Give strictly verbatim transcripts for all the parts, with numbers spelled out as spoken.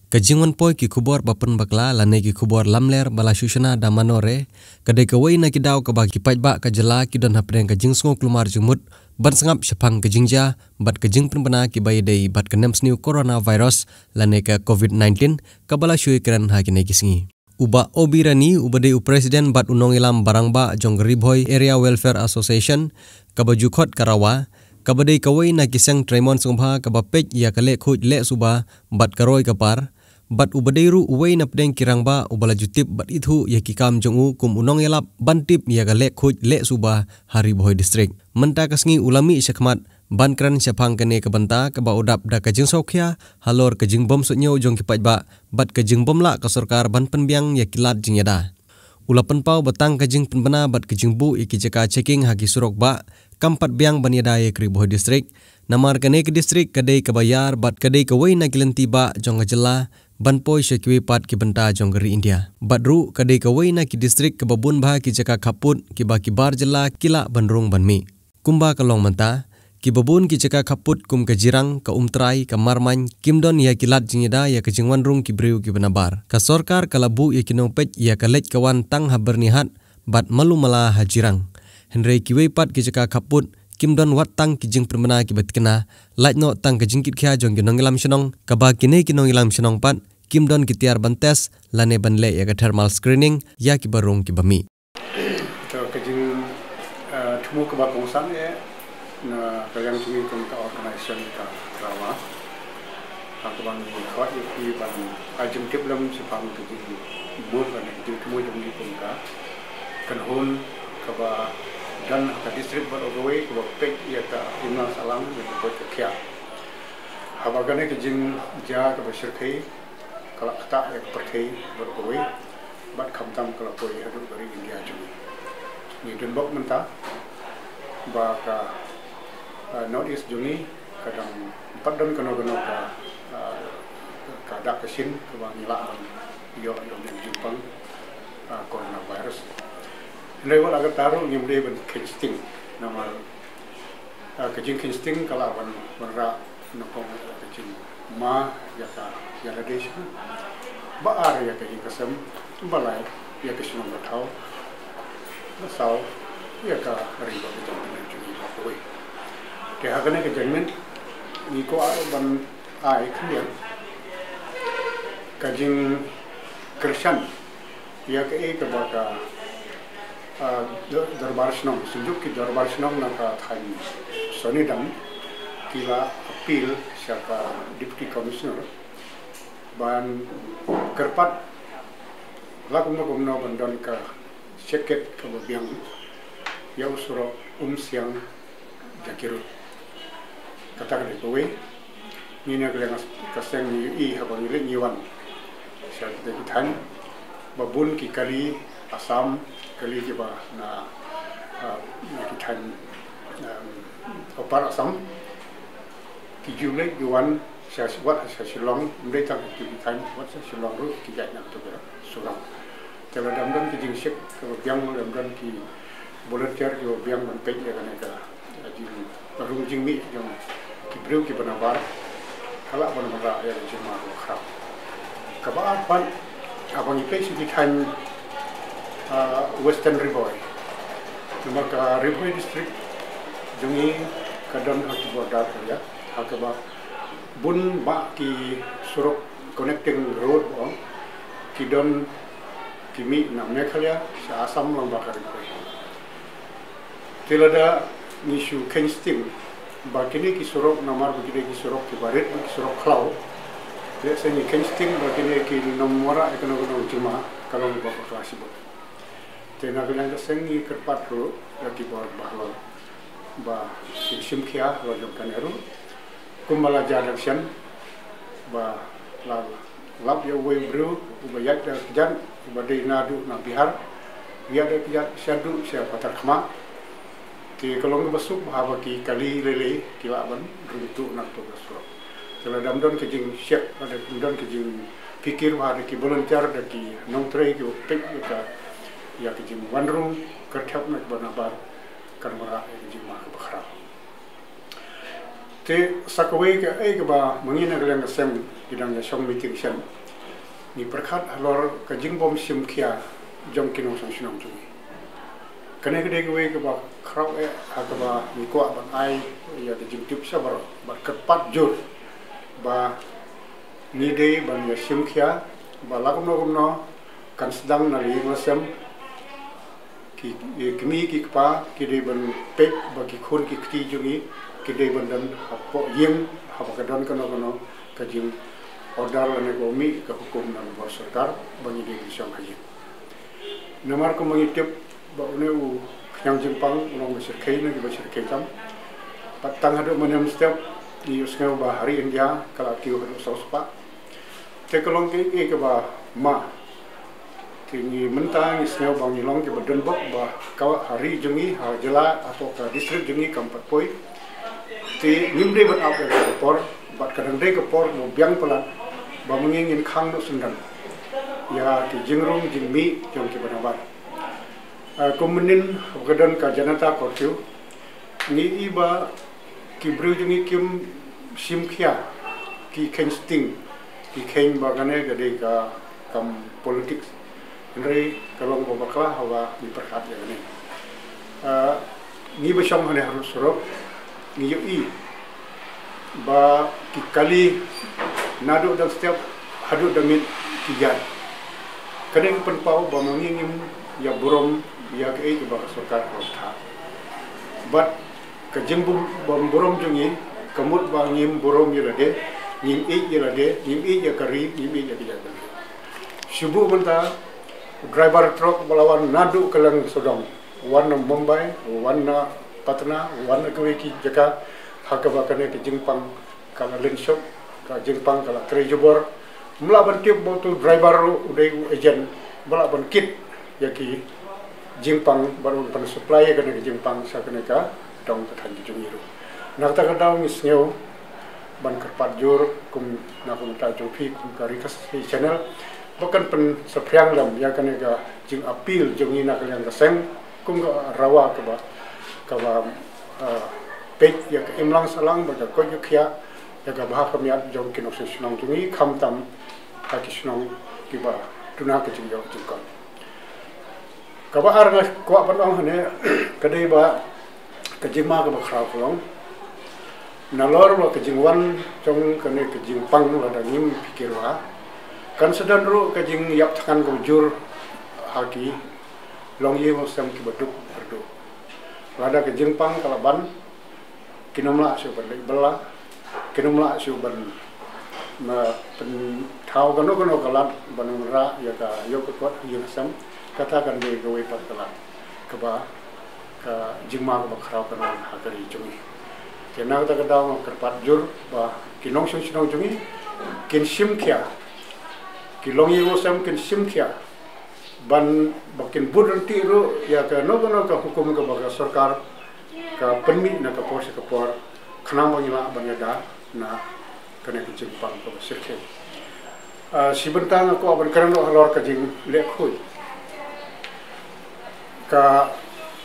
Ka jingwan poi ki khubor ba pynbakla lane ki khubor lamler ba la shu shna da mano re, ka dei kawei na ki daw kaba ki paidbah ka jylla ki don hapdeng ka jingsngew kulmar jingmut ban sngap shaphang ka jingjia bad ka jingpynbna kiba ïadei bad ka nemsniew coronavirus lane ka covid nineteen kaba la shu ïakren ha kine ki sngi. U Bah Obi Rani uba dei u president bad u nongïalam barangbah jong ka Ri Bhoi Area Welfare Association kaba ju khot ka RAWA, kaba dei kawei na ki seng treimon sngewbha kaba peit ïa ka leh khuid leh suba bad ka roi ka par, bad uba dei ruh uwei na pdeng ki rangbah uba la ju tip bad ithuh ïa ki kam jong u kum u nongïalap ban tip ïa ka leh khuid leh suba ha Ri Bhoi District. Mynta ka sngi u la mih shakhmat ban kren shaphang kane ka bynta kaba u dap da ka jingsngewkhia halor ka jingbym suidñiew jong ki paidbah bad ka jingbym lah ka sorkar ban pynbiang ïa ki lad jingïada. U la pynpaw ba tang ka jingpynbna bad ka jingbuh ïa ki jaka checking ha ki surok bah kam pat biang ban ïada ïa ka Ri Bhoi District, namar kane ka district ka dei kaba ïar bad ka dei kawei na ki lynti bah jong ka jylla ban poi sha kiwei pat ki bynta jong ka ri India. Bad ruh ka dei kawei na ki district kaba bun bha ki jaka khappud kiba ki bar jylla ki lah ban rung ban mih. Kumba ka long mynta, kiba bun ki jaka khappud kum ka Jirang, ka Umtrai, ka Marmain kim don ïa ki lad jingïada ïa ka jingwan rung ki briew kiba nabar. Ka sorkar ka la buh ïa ki nongpeit ïa ka leit ka wan tang ha Byrnihat bad malu mala ha Jirang. Hynrei kiwei pat ki jaka khappud kim don wat tang ki jingpynbna kiba tikna, lait noh tang ka jingkitkhia jong ki nongïalam shnong, kaba kine ki nongïalam shnong pat kim don ki tiar ban test lane ban leh ïa ka thermal screening ïa kiba rung kiba mih. To ka jing, eh, thmu kaba kongsan eh na ka liang jong ngi kum ka organization ka RAWA. Ha kaba ngi khot ïa phi ban ai jingtip lem shaphang ka jingmut lane ka jingthmu jong ngi kum ka kynhun kaba don ha ka district baroh kawei kaba peit ïa ka imlang sahlang ïa ka koit ka khiah. Haba kane ka jingjia kaba shyrkhei ka la ktah ïa ka pyrthei baroh kawei bad khamtam ka la poi haduh ka ri India jong ngi. Ngi don bok mynta ba ka, ah, North East jong ngi ka dang pat don kano kano ka, ah, ka dak ka shin kaba ngi lah ban ïoh ïa u jingpang, ah, coronavirus. Hynrei wat la katta ruh ngim dei ban kheiñ sting namar Ah, ka jingkheiñ sting ka lah ban, ban rah nyngkong ka jingma ïa ka, ïa lade sha. Ba ar ïa ka ïing ka sem, ba lai ïa ka shnong ka thaw, ba saw ïa ka ri bad ka jaitbynriew jong ngi baroh kawei. Te ha kane ka janmiet ngi kwah ban ai khyndiat ka jingkyrshan ïa kaei kaba ka, ah, dor-, dorbar shnong, seng juk ki dorbar shnong na ka thaiñ Sonidam ki la appeal sha ka Deputy Commissioner ban kyrpad la kumno kumno ban don ka check gate kaba biang ïa u surok Umsiang Jakhirot. Kata ka dei kawei. Ngi na ka liang ka seng ngi ïohi haba ngi leit ngi wan sha kito ki thaiñ ba bun ki kali Assam, kali kiba na, ah, na ki thaiñ, um, Upper Assam. Ki ju leit ki wan sha, wat sha Shillong, ym dei tang ki thaiñ, wat sha Shillong ruh ki ïaid na kato ka surok. Te lada ym don ki jingcheck kaba biang, lada ym don ki volunteer kiba biang ban peit ïa kane ka, ka jingrung jingmih jong ki briew kiba nabar, ka lah ban wanrah ïa ka jingma kaba khraw. Kaba ar pat, haba ngi peit sha ki thaiñ, ah, Western Ri Bhoi, namar ka Ri Bhoi District jong ngi ka don ha ki border area, ha kaba bun bah ki surok connecting road ba ong ki don ki mih na Meghalaya sha Assam lyngba ka Ri Bhoi. Te lada ngi shu kheiñ sting ba kine ki surok namar ba kine ki surok kiba rit, ki surok khlaw, lehse ngi kheiñ sting ba kine kin ym wanrah ïa kano kano ka jingma, ka long kaba bakla shibun. Te na ka liang ka seng ngi kyrpad ruh ïa ki bor bahlor ba kin shim khia halor jong kane ruh. Kumba la jia dang shen ba la lap ïa uwei u briew uba ïaid da kjat uba dei naduh na Bihar, ïaid da kjat shaduh sha Patharkhmah. Te ka long kaba suk ba haba ki kali lei lei ki lah ban rung tuh na kato ka surok. Te lada ym don ka jingcheck, lada ym don ka jingpynkiew ba da ki volunteer, da ki nongtrei kiba peit ïa ka, ïa ka jingwanrung kyrthep na kiba nabar, kan wanrah ïa ka jingma kaba khraw. Te sa kawei kaei kaba ma ngi na ka liang ka seng ki dang ïa shong meeting shen, ngi pyrkhat halor ka jingbym shim khia jong ki nongshong shnong jong ngi. Kane ka dei kawei kaba khraw eh ha kaba ngi kwah ban ai ïa ka jingtip sha baroh bad kyrpad jur ba ngi dei ban ïa shim khia ba la kumno kumno kan sdang na la ïing la sem, ki, ki kmie ki kpa ki dei ban peit ba ki khun ki kti jong ngi ki dei ban don hapoh ïing haba ka don kano kano ka jing order lane ka mih ka hukum na ka bor sorkar ba ngi dei ban shong ha ïing. Namar kumba ngi tip ba une u khñiang jingpang u long ba shyrkhei na kiba shyrkhei tam. Bad tang haduh mynhynnin step ngi ïohsngew ba ha ri India ka la kiew haduh saw spah. Te ka long kaei kaei kaba ma. Te ngi mynta ngi sngew ba ngi long kiba donbok ba ka ha ri jong ngi, ha jylla, hapoh ka district jong ngi kam pat poi. Te ngim dei ban ap ïa ka por bad ka dang dei ka por ba biang palat ba ma ngi ngin khang noh syndon ïa ki jingrung jingmih jong kiba nabar. Ah, kum mynnin haba ka don ka Janata Curfew, ngi i ba ki briew jong ngi kim shim khia, ki kheiñ sting, ki kheiñ ba kane ka dei ka kam politics. Hynrei ka long ba bakla haba ngi pyrkhat ïa kane. Ah, ngi ba shong hangne harud surok ngi ïohi ba ki kali naduh dang step haduh dang miet ki ïaid. Kane ka pynpaw ba ma ngi ngim ïa burom ïa kaei kaba ka sorkar ka long tha. Bad ka jingbym, bym burom jong ngi ka mut ba ngim burom ïa lade, ngim ïeit ïa lade, ngim ïeit ïa ka ri, ngim ïeit ïa ka jaitbynriew. Shu buh mynta driver truck ba la wan naduh ka liang sawdong, wan na Mumbai, wan na Patna, wan na kawei ki jaka, ha kaba kane ka jingpang ka la lynshop, ka jingpang ka la trei jubor. Ym lah ban tip ba utu driver ruh u dei u agent ba lah ban kit ïa ki jingpang, ban, ban supply ïa kane ka jingpang sha kane ka dong ka thaiñ ka jong ngi ruh. Na kata ka daw ngi sngew ban kyrpad jur kum na ka bynta jong phi kum ka Ri Khasi Channel ba kan pynsaphriang lem ïa kane ka jingappeal jong ngi na ka liang ka seng kum ka Rawa kaba, kaba, eh, peit ïa ka imlang sahlang bad ka koit ka khiah ïa ka bha ka miat jong ki nongshong shnong jong ngi, khamtam ha ki shnong kiba duna ka jingïoh jingkot. Kaba ar nga kwah ban ong hangne ka dei ba ka jingma kaba khraw ka long nalor ba ka jingwan jong kane ka jingpang lada ngim pyrkhat, kan sa don ruh ka jingïap thngan kaba jur ha ki longïing longsem kiba duk kyrduh. Lada ka jingpang ka la ban, kin ym lah shuh ban leit bylla, kin ym lah shuh ban, ban pynthaw kano kano ka lad ban wanrah ïa ka ïew ka kot ha ïing ha sem. Kata kan dei kawei pat ka lad kaba, ka jingma kaba khraw ka long ha ka ri jong ngi. Te na kata ka daw nga kyrpad jur ba ki nongshong shnong jong ngi kin shim khia, ki longïing longsem kin shim khia ban ba kin bud ryntih ruh ïa kano kano ka hukum kaba ka sorkar ka pynmih na ka por sha ka por, khnang ba ngin lah ban ïada na kane ka jingpang kaba shyrkhei. Ah, shi bynta nga kwah ban kren ruh halor ka jingleh khuid. Ka,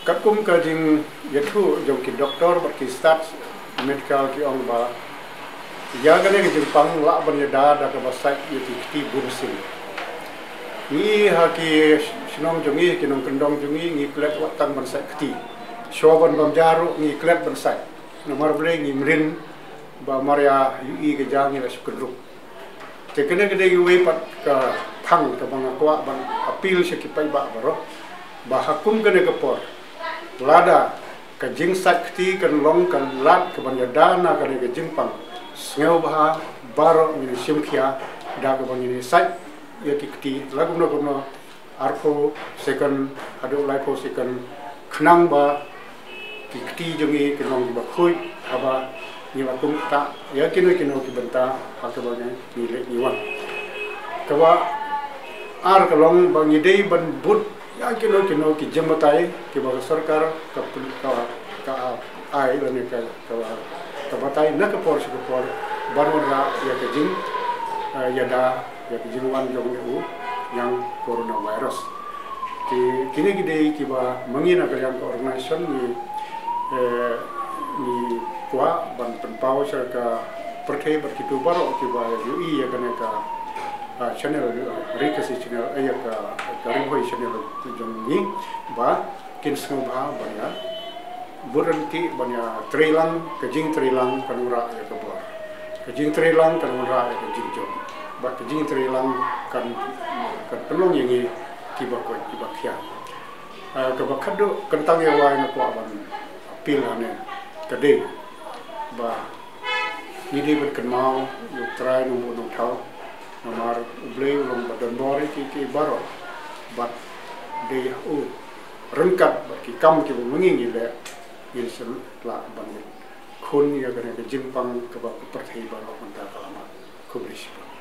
katkum ka jingïathuh jong ki doktor bad ki staff medical ki ong ba ïa kane ka jingpang lah ban ïada da kaba sait ïa ki kti bun sien. Ngi ha ki shnong jong ngi, ki nongkyndong jong ngi, ngi klet wat tang ban sait kti. Shuwa ban bam ja ruh ngi klet ban sait. Namar balei? Ngi mlien ba mar ïa ïohi ka ja ngi la shu kynrup. Te kane ka dei kawei pat ka phang kaba nga kwah ban appeal sha ki paidbah baroh ba ha kum kane ka por, lada ka jingsait kti kan long ka lad kaban ïada na kane ka jingpang, sngewbha baroh ngin shim khia da kaba ngin sait ïa ki kti la kumno kumno, arphew second haduh laiphew second, khnang ba ki kti jong ngi kin long kiba khuid haba ngi la kum ktah ïa kino kino ki bynta ha kaba ngi leit ngi wan. Kaba ar ka long ba ngi dei ban bud ïa kino kino ki jingbatai kiba ka sorkar ka pyn-, ka, ka ai lane ka, ka, ka batai na ka por sha ka por ban wanrah ïa ka jing, eh, ïada ïa ka jingwan jong u ïang coronavirus. Te kine ki dei kiba ma ngi na ka liang ka organization ngi, eh, ngi kwah ban pynpaw sha ka pyrthei bad kito baroh kiba ïohi ïa kane ka, ah, channel, ah, Ri Khasi channel, eh, ïa ka, ka Ri Bhoi channel jong ngi ba kin sngewbha ban ïa bud ryntih ban ïa treilang, ka jingtreilang kan wanrah ïa ka bor. Ka jingtreilang kan wanrah ïa ka jingjop. Bad ka jingtreilang kan, kan pynlong ïa ngi kiba koit kiba khiah. Ah, kaba khatduh kyntang ïa wei nga kwah ban appeal hangne ka dei ba ngi dei ban kynmaw ïa U Trai Nongbuh Nongthaw. Namar U Blei u long ba don bor ïa ki, ki baroh. Bad dei u ryngkat bad ki kam kiba ma ngi ngi leh, ngin sa lah ban khun ïa kane ka jingpang kaba ka pyrthei baroh mynta ka la mad. Khublei shibun.